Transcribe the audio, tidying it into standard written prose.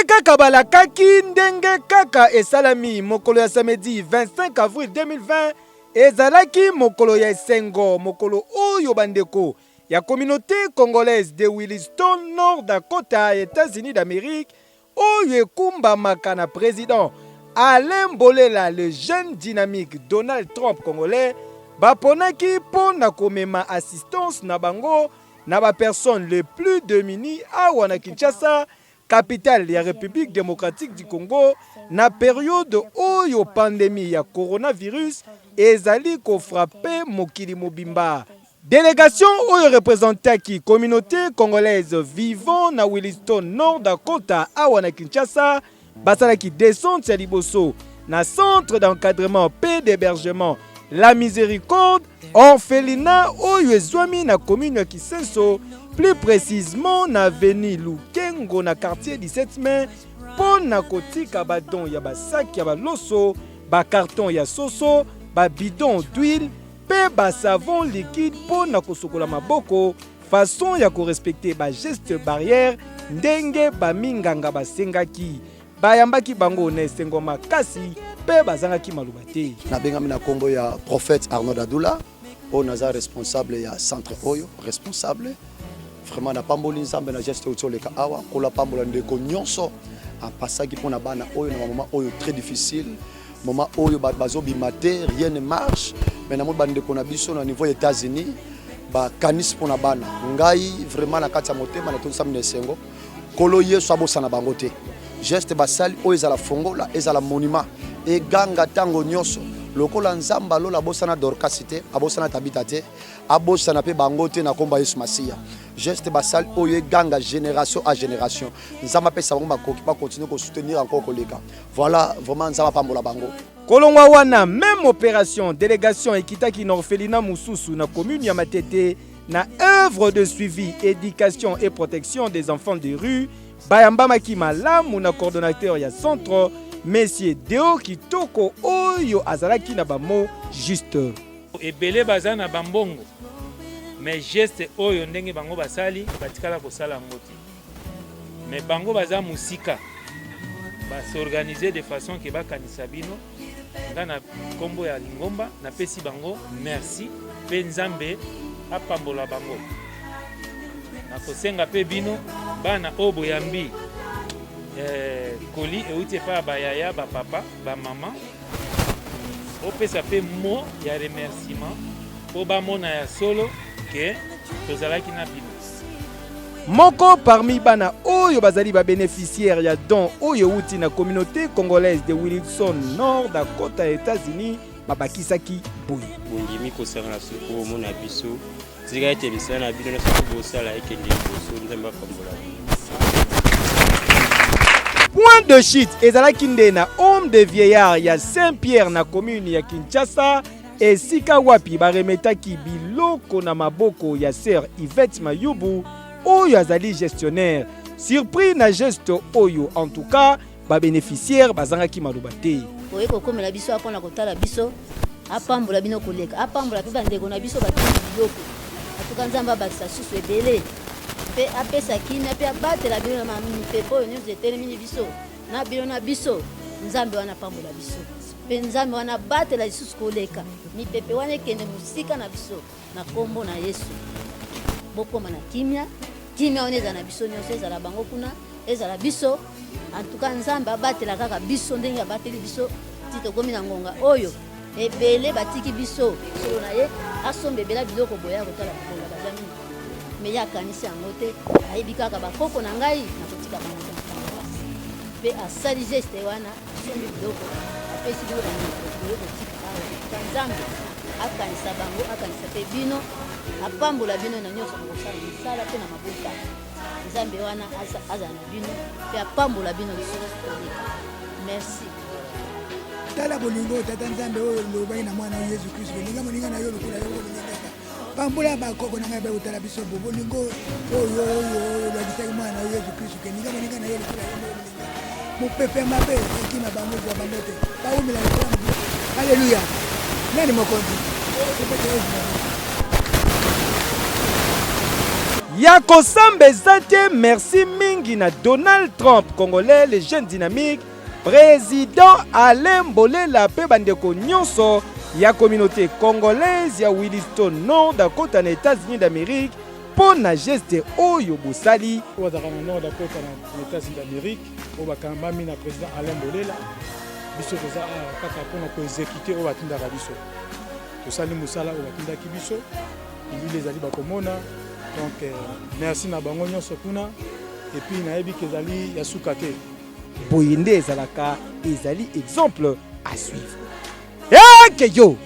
kaka balakaki, ndenge kaka esalami mokolo ya samedi 25 avril 2020, ezalaki mokolo ya esengo, mokolo oyo bandeko ya communauté congolaise de Williston, Nord Dakota, Etats-Unis d'Amerique, oyo ekumbamaka na president Alain Bolela, le jeune dynamique Donald Trump congolais, baponaki mpo na komema assistance na bango na ba personnes les plus demunies awa na Kinshasa, capitale ya Republique democratique du Congo, na periode oyo pandemie ya coronavirus ezali ko frapper mokili mobimba. Delegation oyo representaki communaute congolaise vivant na Williston, Nord Dakota, awa na Kinshasa, basalaki descente ya liboso na centre d'encadrement pe d'hebergement La Misericorde, orphelinat oyo ezwami na commune ya Kisenso, plus precisement na avenue Lukengo na quartier 17 mai, mpo na kotika ba dons ya ba sacs ya ba loso, ba cartons ya soso, ba bidons d'huile mpe ba savon liquide mpo na kosokola maboko, façon ya ko respecter ba gestes barrières ndenge ba minganga basengaki. Bayambaki bango na esengo makasi mpe bazangaki maloba te. Nabengami na kombo ya prophète Arnaud Dadula oyo naza responsable ya centre oyo, responsable vraiment napamboli Nzambe na geste oyo oleka awa. Nkolo apambola ndeko nyonso apasaki mpo na bana oyo na bamoma oyo très difficile, moment oyo bato bazobima te, rien ne marche, mais namoni bandeko na biso na niveau ya États-Unis bakanisi mpo na bana. Ngai vraiment na kati ya motema natondisami na esengo. Nkolo Yesu abosana bango te. Geste basali oyo ezala fongola, ezala monument, eganga ntango nyonso. Lokola Nzambe alola abosana Dorcas te, abosana Tabita te, abosana mpe bango te na kombo ya Yesu Masiya. Geste basali oyo eganga génération à génération. Nzambe apesa bango makoki ba continuer ko soutenir encore koleka. Voilà, vraiment Nzambe apambola bango. Kolongwa wana, meme operation, delegation ekitaki na orphelinat mosusu na commune ya Matete, na œuvre de suivi, éducation et protection des enfants de rue. Bayambamaki malamu na coordonnateur ya centre, Monsieur Deo Kitoko, oyo azalaki na ba mots juste. Ebele baza na bambongo, mais geste oyo ndenge bango basali, batikala kosala yango te, mais bango baza mosika, bas'organiser de façon ke bakanisa bino. Nga na nkombo ya lingomba napesi bango merci mpe Nzambe apambola bango. Nakosenga mpe bino bana oyo boyambi koli euti epai ya bayaya, bapapa, bamama, opesa mpe mot ya remerciement mpo bamona ya solo ke tozalaki na bino. Moko parmi bana oyo bazali ba bénéficiaires ya don oyo euti na communauté congolaise de Williston, Nord Dakota, États-Unis, babakisaki boye. Bondimi kosangana soki omona biso, tika ete misala na bino nyonso bosala ekende liboso. Nzambe apambola bino. Point de chute ezalaki nde na home de vieillard ya Saint-Pierre na commune ya Kinshasa, esika wapi baremetaki biloko na maboko ya sœur Yvette Mayubu oyo azali gestionnaire. Surpris na geste oyo, en tout cas ba bénéficiaires bazangaki maloba te. Oye kokomela biso mpona kotala biso, apambola bino koleka, apambola mpe bandeko na biso batindi biloko. Atuka Nzambe abakisa susu ebele mpe apesa kimia mpe abatela bino na mipepe oyo nyonso etelemi biso na bino na biso. Nzambe wana apambola biso mpe Nzambe wana abatela lisusu koleka, mipepe wana ekende mosika na biso na nkombo na Yesu. Bokóma na kimia, kimia wana ezala na biso nyonso, ezala bango kuna, ezala biso. Antuka Nzambe abatela kaka biso ndenge abateli biso ti tokomi na ngonga oyo. Ebele batiki biso solo na ye asomba ebele biloko boye ya kotala mikolo baza mingi, me ye akanisi yango te, ayebi kaka bakoko na ngai nakotika bango te mpe asali geste wana, asombi biloko, apesi bino bandeko boye kotika awa. Ka Nzambe akanisa bango, akanisa mpe bino, apambola bino na nyonso bokosala misala mpe na mabota. Nzambe wana azala na bino mpe apambola bino lisusu koleka. Merci. Tala bolingo Tata Nzambe oyo olobaki na mwana Yesu Kristo, bolinga moninga na yo lokola yo olingaka. Pambola bakoko na ngai bakotala biso bo bolingo oyo oyo olakisaki mwana na yo Yesu Kristo, kelinga moninga na yo lokola yo olingaka. Mopepe ya mabe ekima bango, ezwa bango te, bawumela lokola mobu. Aleluya! Nani mokonzi? Tobeta Yesu maboko. Ya kosamba eza te merci mingi na Donald Trump congolais le jeune dynamique président Alain Mbolela pe bandeko nyonso ya communauté congolaise ya Williston Nord Dakota na États-Unis d'Amérique mpo na geste oyo bosali. Oyo bazalaka na Nord Dakota na États-Unis d'Amérique oyo bakambami na président Alain Mbolela, biso toza awa kaka mpo na koexécute oyo batindaka biso. Tosali mosala oyo batindaki biso, bilili ezali bakomona. Donc euh, merci na bango nyonso kuna et puis nayebi ke ezali ya suka te. Boye nde ezalaka, ezali exemple à suivre. Eke yo!